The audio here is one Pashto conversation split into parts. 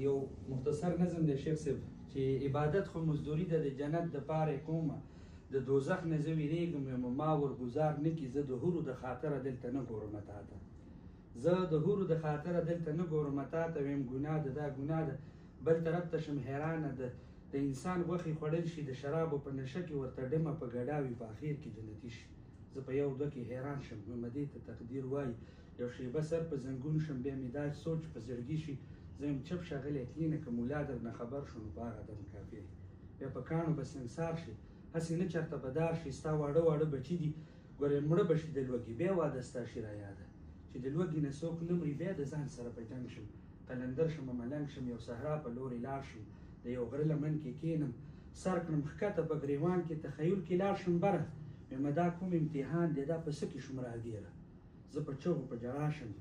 یو مختصر نظم دی شیخ صاحب، چې عبادت خو مزدوري ده د جنت د پاره کومه، د دوزخ نه زه ویرېږم، یم ما ورګزار نه کي، زه د حورو د خاطره دلته نه ګورم تا ته، زه د حورو د خاطره دلته نه ګورم تا ته، ویم ګناه ده دا ګناه ده، بل طرف ته شم حیرانه ده، د انسان غوښې خوړل شي د شرابو په نشه کې ورته ډمه په ګډا وي، په اخر کې جنتي شي. زه په یو دوه کې حیران شم، وایم دې ته تقدیر وایي. یو شیبه سر په زنګون شم، بیا مې دا سوچ په زړګي شي، زه یم چپ شه غلی کښېنه، که ملا درنه خبر شو نو په هغه دم کافر یې. بیا په کاڼو به سنګسار شي، هسې نه چېرته به دار شي، ستا واړه واړه بچي دي ګورې مړه به شي د لوږې، بیا واده ستا شي را یاده چې د لوږې نه څوک نه مري. بیا د ځان سره په جنګ شم، قلندر شم ملنګ شم، یو صحرا په لورې لاړ شم، د یو غره لمن کې کښېنم، سر کړم ښکته په ګریوان کې، تخیل کې لاړ شم بره، وایم دا کوم امتحان دی، دا په څه کې شوم راګیره، زه په چغو په ژړا شم،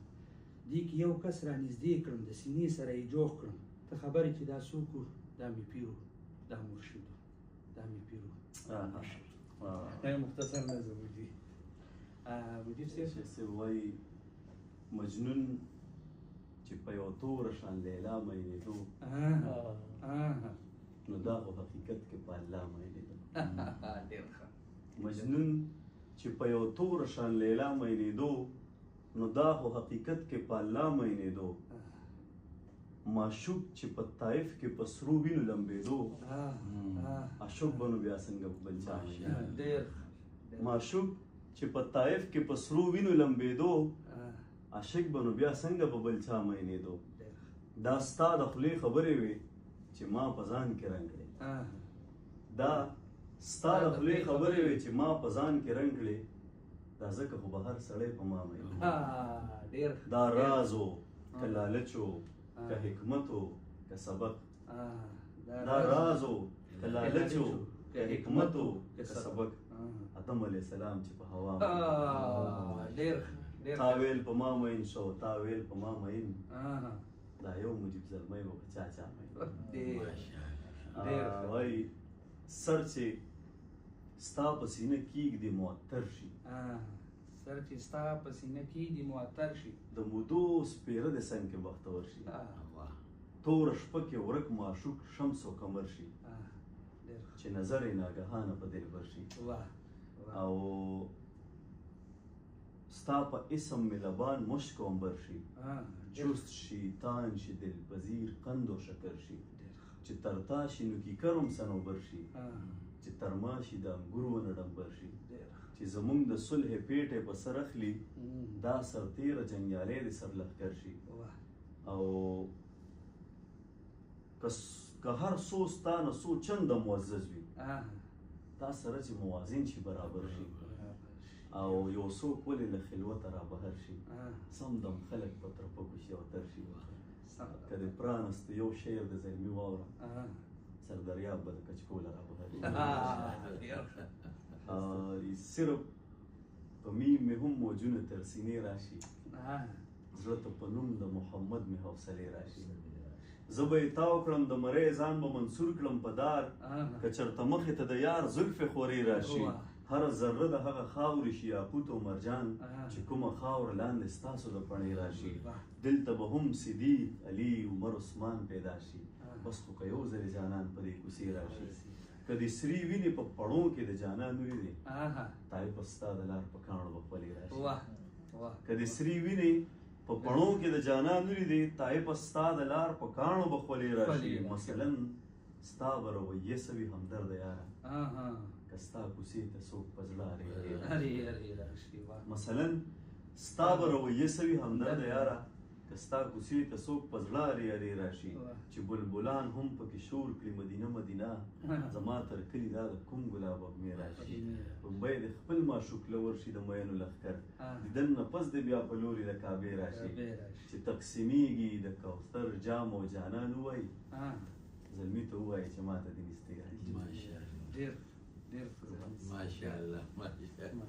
دې کې یو کس را نږدې کړم، د سینې سره یې جوخ کړم، ته خبر یې چې دا څوک و؟ دا مې پیر و، دا مرشد و، دا مې پیر و، دا مرشد و. دا یو مختصر نظم و جي. مجیب صاحب. شیخ صاحب وایي مجنون چې په یو توره شان لیلا مینېدو، نو دا خو حقیقت کې په الله مینېدو. ډېر ښه. مجنون چې په یو توره شان لیلا مینېدو، نو دا خو حقیقت کې په الله مینېدو. معشوق چې په طایف کې په سرو وینو لمبېدو، عاشق به نو بیا څنګه په بل چا مینېدو. ډېر. معشوق چې په طایف کې په سرو وینو لمبېدو، عاشق به نو بیا څنګه په بل چا مینېدو. دا ستا د خولې خبرې وې چې ما په ځان کې رنګ کړې، دا ستا د خولې خبرې وې چې ما په ځان کې رنګ کړې، دا ځکه خو به هر سړی په ما مین. ډېر. دا راز و که لالچ و که حکمت و که سبق، دا راز و که لالچ و که حکمت و که سبق. آدم علیه السلام چې په هوا ډېر ډېر. تا ویل په ما مین شو، تا ویل په ما مین، دا یو مجیب زلمی به په چا چا مین. ډېر ډېر. وایي سر چې ستا په سینه کېږدي معطر شي، سر چې ستا په سینه کېږدي معطر شي، د مودو سپېره د څنګ کې بختور شي، توره شپه کې ورک معشوق شمس او قمر شي، چې نظر یې ناګهانه په دلبر شي. او ستا په اسم مې لبان مشک او عنبر شي، چست شي تان شي دلپذیر قند او شکر شي، چې تر تا شي نو کیکر هم صنوبر شي، چې تر ما شي د انګور ونه ډمبر شي، چې زمونږ د صلح پیټی په سر اخلي، دا سرتېره جنګیالی د سر لښکر شي. او که هر څو ستا نه څو چنده معزز وي، تا سره چې موازین شي برابر شي، او یو څوک ولې له خلوته را بهر شي، سم دم خلک په ترپکو شي او تر شي. که دې پرانست یو شعر د زلمي واوره، سردریاب به د کچکوله را بهر شي. صرف په میم مې هم موجونه تر سینې راشي، زړه ته په نوم د محمد مې حوصلې راشي. زه به یې تاو کړم د مرۍ ځان به منصور کړم په دار، که چېرته مخې ته د یار زلفې خورې راشي، هره ذره د هغه خاورې شي یاقوت او مرجان، چې کومه خاوره لاندې ستاسو د پڼې راشي. دلته به هم صدیق علي عمر عثمان پیدا شي، بس خو که یو ځلې جانان په دې کوڅې راشي. که د سرې وینې په پړو کې د جانان وینې، تای په ستا د لار په کاڼو به خولې راشي. که د سرې وینې په پړو کې د جانان ولیدې، تای په ستا د لار په کاڼو به خولې راشي. مثلا ستا به رویه څه وي همدرده یاره، که ستا کوڅې ته څوک په زړه ارې ارې راشي. مثلا ستا به رویه څه وي همدرده یاره، که ستا کوڅې ته څوک په زړه ارې ارې راشي، چې بلبلان هم پکې شور کړي مدینه مدینه، زما تر کلي دا د کوم ګلاب وږمې راشي. لومبی د خپل معشوق له ورشي د میینو لښکر، دیدن نه پس دې بیا په لوري د کعبې راشي، چې تقسیمیږي د کوثر جام او جانان ووایي، زلمي ته ووایي چې ما ته دې نږدې راشي. ډېر ډېر. ماشاءالله ماشاءالله.